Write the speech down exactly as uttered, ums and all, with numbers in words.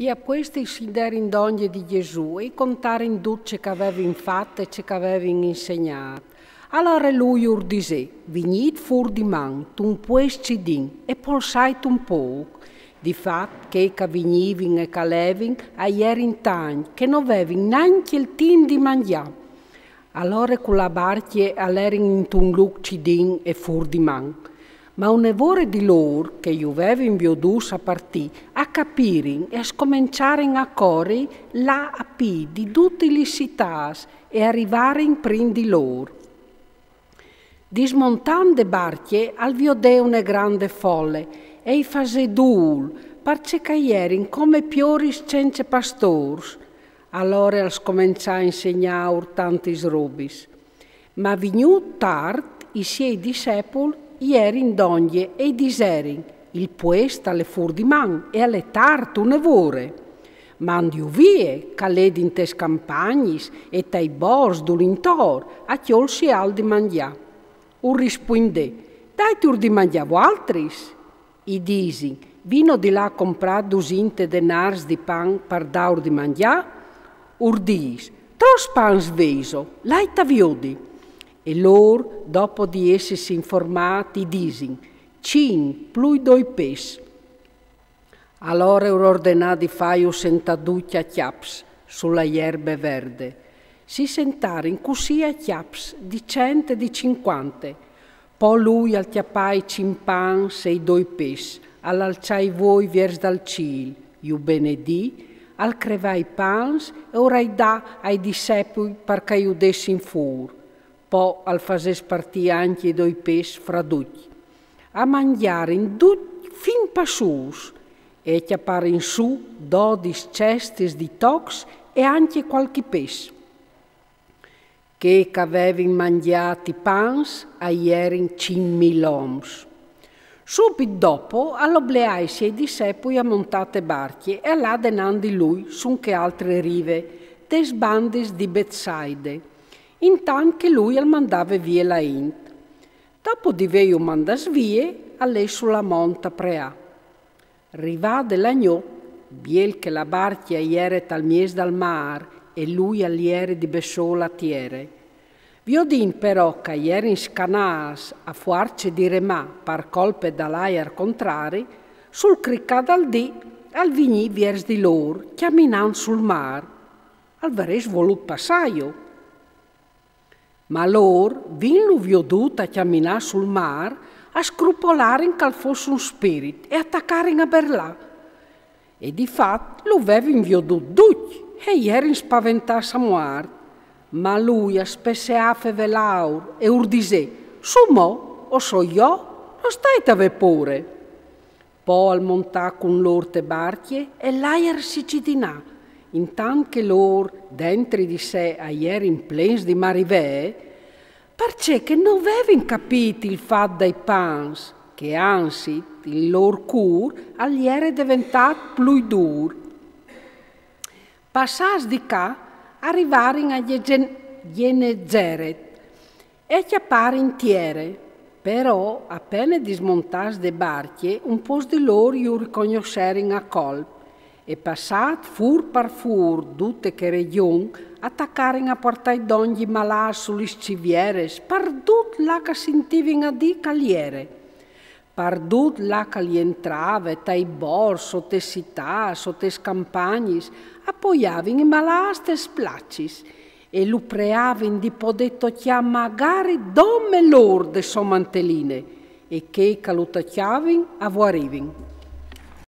E a pueste si derin dongje di Gjesù e i contarin dut ce che a vevin fat e ce che a vevin insegnât. Alore lui ur disè: «Vignît fûr di man, tun puest cidin, e polsait un pôc.» Di fat, chei che a vignivin e che a levin a jerin tancj, che no vevin nancje il timp di mangjâ. Alore cu la barcje a lerin intun lûc cidin e fûr di man. Ma une vore di lôr, che ju vevin viodûts a partî, a capirin e a scomençarin a cori là a pît di dutis lis citâts e a rivarin prin di lôr. Dismontant de barcje al viodè une grande fole e i fasè dûl, parcè che a jerin come pioris cence pastôrs. Alore al scomençà a insegnâur tantis robis. Ma vignût tart, i siei discepui i jerin dongje e i diserin: «Il puest al è fûr di man e al è tart une vore. Mandiju vie, calè dintes campagnis e tai borts dulintor a cjolsi alc di mangjâ.» Ur rispuindè: «Daitur di mangjâ vualtris.» I disin: «Vino di lâ a comprâ dusinte denârs di pan par dâur di mangjâ?» Ur dîs: «Trops pans vêso? Lait a viodi.» E lôr, dopo di essisi informat, i disin: «Cinc plui doi pes.» Alore ur ordenà di fâju sentâ ducj a cjaps su la jerbe verde. Si sentarin cussì a cjaps di cent e di cincuante. Po lui al cjapà i cinc pans e i doi pes, al alçà i voi viers dal cîl, ju benedì, al crevà i pans e u raidà ai discepui par che ju dessin fûr. Po al fasè spartî ancje i doi pes fra ducj. A mangjarin ducj fin passûts e a cjaparin sù dodis cestis di tocs e ancje cualchi pes. Chei che a vevin mangjât i pans a jerin cinc mil oms. Subit dopo al obleà i siei discepui a montâ te barcje e a lâ denant di lui su chê altre rive, des bandis di Betsaide, intant che lui al mandave vie la int. Dopo di vêju mandâts vie, al lè su la mont a preâ. Rivade la gnot, biel che la barcje a jere tal mieç dal mâr e lui al jere di bessôl a tiere. Viodint però che a jerin scanâts a fuarce di remâ par colpe dal aiar contrari, sul cricâ dal dì al vignì viers di lôr, cjaminant sul mâr. Al varès volût passâju. Ma lôr, vintlu viodût a cjaminâ sul mâr, a scrupolarin che al fos un spirit e a tacarin a berlâ. E di fat lu vevin viodût ducj e a jerin spaventâts a muart. Ma lui al spesseà a fevelaur e ur disè: «Sù mo, o soi jo, no stait a vê pôre.» Po al montà cun lôr te barcje e l'aiar si cidinà, intant che lôr, dentri di se, a jerin plens di marivee, parcè che no vevin capît il fat dai pans, che anzit il lôr cûr al jere deventât plui dûr. Passâts di ca, a rivarin a Gje-, Gjenezeret e a cjaparin tiere. Però, a pene dismontâts de barcje, un pôcs di lôr ju ricognosserin a colp, e passât fûr par fûr dute chê regjon, a tacarin a puartâi dongje i malâts su lis civieres, pardut là che a sintivin a dî che al jere. Pardut là che al jentrave, tai borts, sot tes citâts, sot tes campagnis, a poiavin i malâts tes placis e lu preavin di podê tocjâ magari dome lôr de sô manteline, e chei che lu tocjavin a vuarivin.